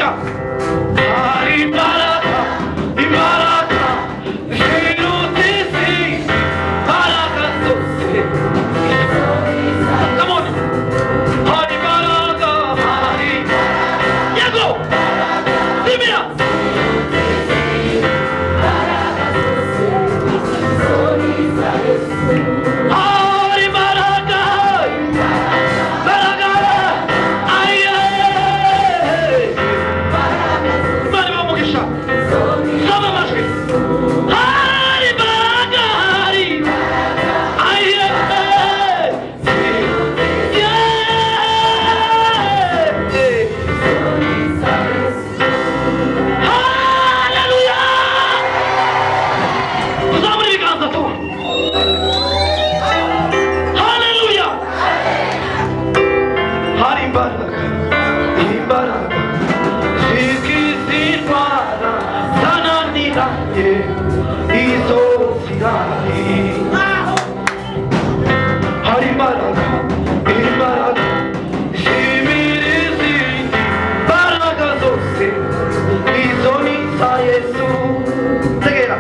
Teka. Hari imbaraga, imbaraga ziruta izindi mbaraga zose. Come on. Hari imbaraga, hari. Yego. Simira. Hari imbaraga, imbaraga, aye. Imana ibahe umugisha. Soma amajwi. Hari imbaraga, hari. Aye. Yeah. Hallelujah. Tuzamure ibiganza tu. Haleluya! Hari imbaraga, imbaraga zikiza indwara zananiranye, izo zirahari. Hari imbaraga, imbaraga zibira izindi mbaraga zose, izo ni iza Yesu. Tegera.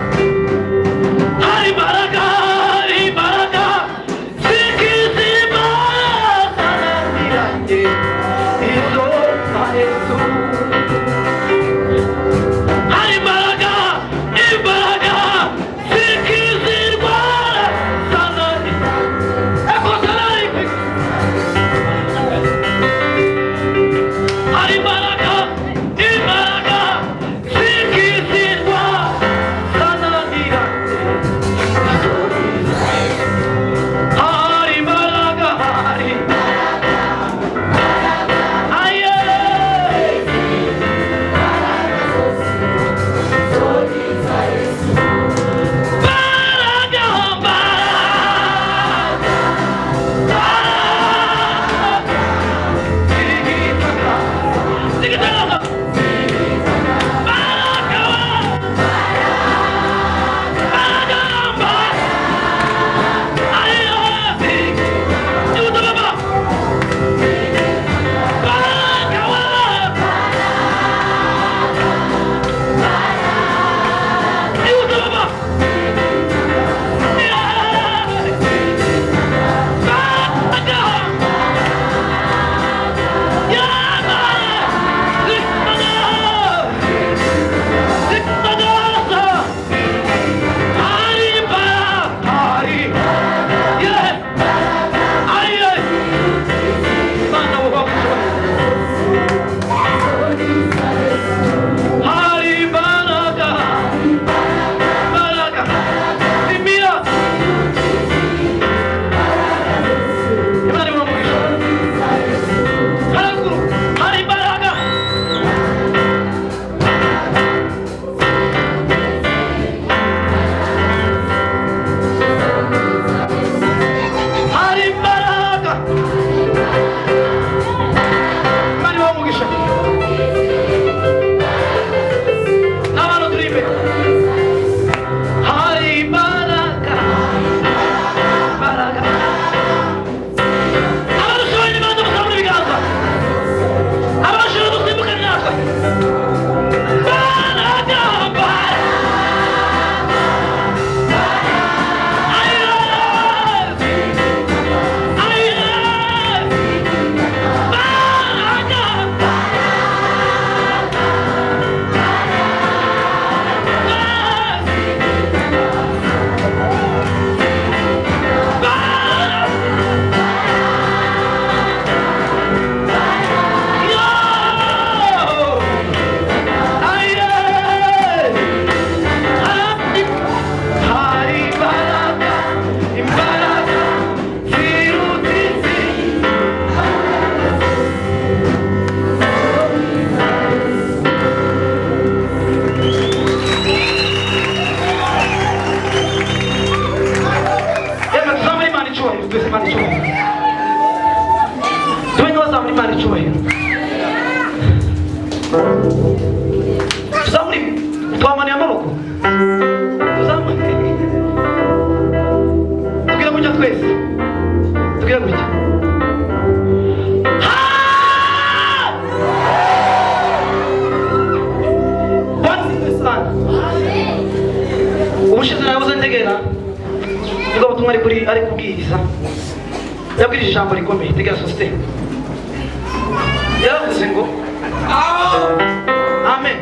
Hari imbaraga, imbaraga zikiza indwara zananiranye, izo za Yesu. Hari imbaraga, imbaraga zikiza indwara zananiranye. Eko zananiranye. Hari imbaraga, imbaraga zikiza indwara zananiranye. Hari imbaraga, hari. Aye. Imbaraga, imbaraga, imbaraga. Zigitaka. Imbaraga, imbaraga, imbaraga. Yeah! Aye! Imana bubaha. Hari imbaraga, imbaraga, zimira. Imana ibahe umugisha. Haruguru, hari imbaraga. Hari imbaraga. Imana ibahe umugisha. N'abantu turi imbere. Hari imbaraga, imbaraga. Abarushoboye nibanze muzamure ibiganza. Abarushoboye dusimbuke natwe. Imbaraga, imbaraga. Aye! Aye! Imbaraga! Imbaraga ziruta izindi. Reka tuzamure Imana icyubahiro, twese Imana icyubahiro. Tube nk'abazamura Imana icyubahiro. Tuzamure, twamanuye amaboko. Tuzamure. Tubwire gutya twese. Tubwire gutya. Ha! kuri ari kubwiriza, yabwirije ijambo rikomeye. Tegera sosite, yaravuze ngo, amen,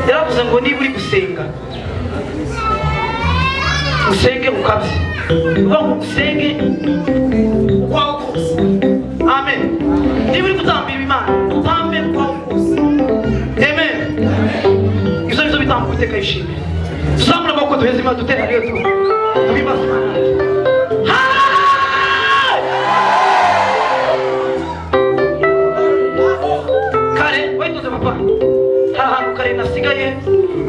yaravuze ngo niba uri gusenga, usenge ukabye, uvuga ngo usenge ukwawe kose. Amen. Niba uri gutambira Imana, utambe ukwawe kose. Amen. Ibyo nibyo bitambo Uwiteka yishimira. Tuzamura amaboko, duheze Imana, dutere ariyo, duhimbaze Imana yacu. Hai! Kare witonze papa, hari ahantu kare nasigaye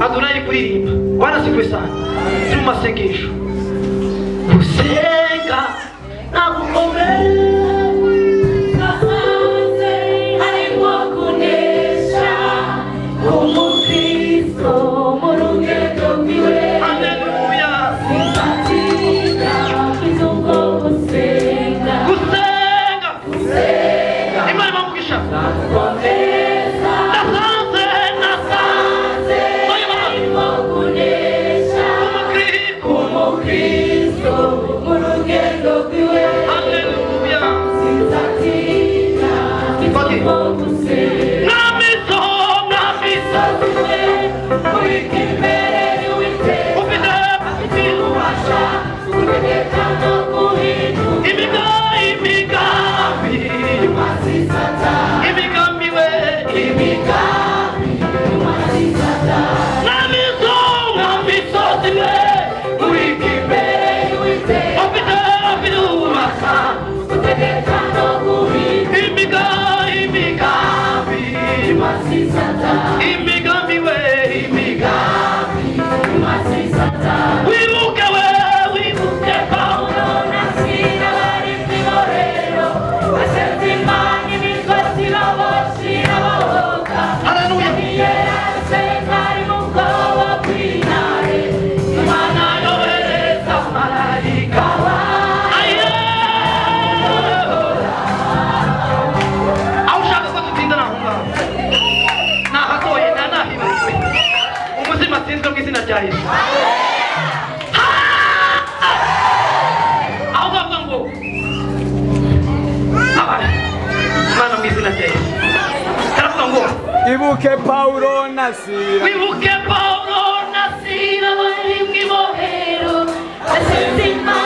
Adonayi kuririmba. Wanasifuwe sana. Turi mu masengesho, gusenga nagukomeye. Nasanze harimo kunesha umukristo mu rugendo rwiwe. Haleluya. Sifatika izuko gusenga. Gusenga, Imana ibamugisha. Komeza. Nasanze, nasanze oya mama harimo kunesha umukristo umukristo mu rugendo rwiwe. Haleluya. Sifatika izuko gusenga. Mwamiso, mwamiso. Kubika imbere y'Uwiteka. Ufite afite ububasha gutegeka no guhindura. Imigambi. Masisata. Imigambi we. Imigambi masisata. Mwamiso, mwamiso zimwe. Kubika imbere y'Uwiteka. Ufite, ufite ububasha gutegeka no guhindura. Imigambi. Masisata. Imigambi we, imigambi. Masisata. Wibuke we, wibuke Pawulo. Pawulo na Sila bari mu ibohero, basenze Imana imigozi baboshye irabohoka. Haleluya. Daniyeli ari mu bwoba bw'intare, Imana yohereza marayika. Aye! Aho ushaka ko dutinda ni aho ngaho, nahatoye nta nahibagiwe. Umuzima atsinzwe mu izina rya Yesu. Aho bavuga ngo abaye Imana mu izina rya Yesu, karavuga ngo Ibuke Paulo na Sila. Wibuke Pawulo na Sila bari mu ibohero. Basenze Imana.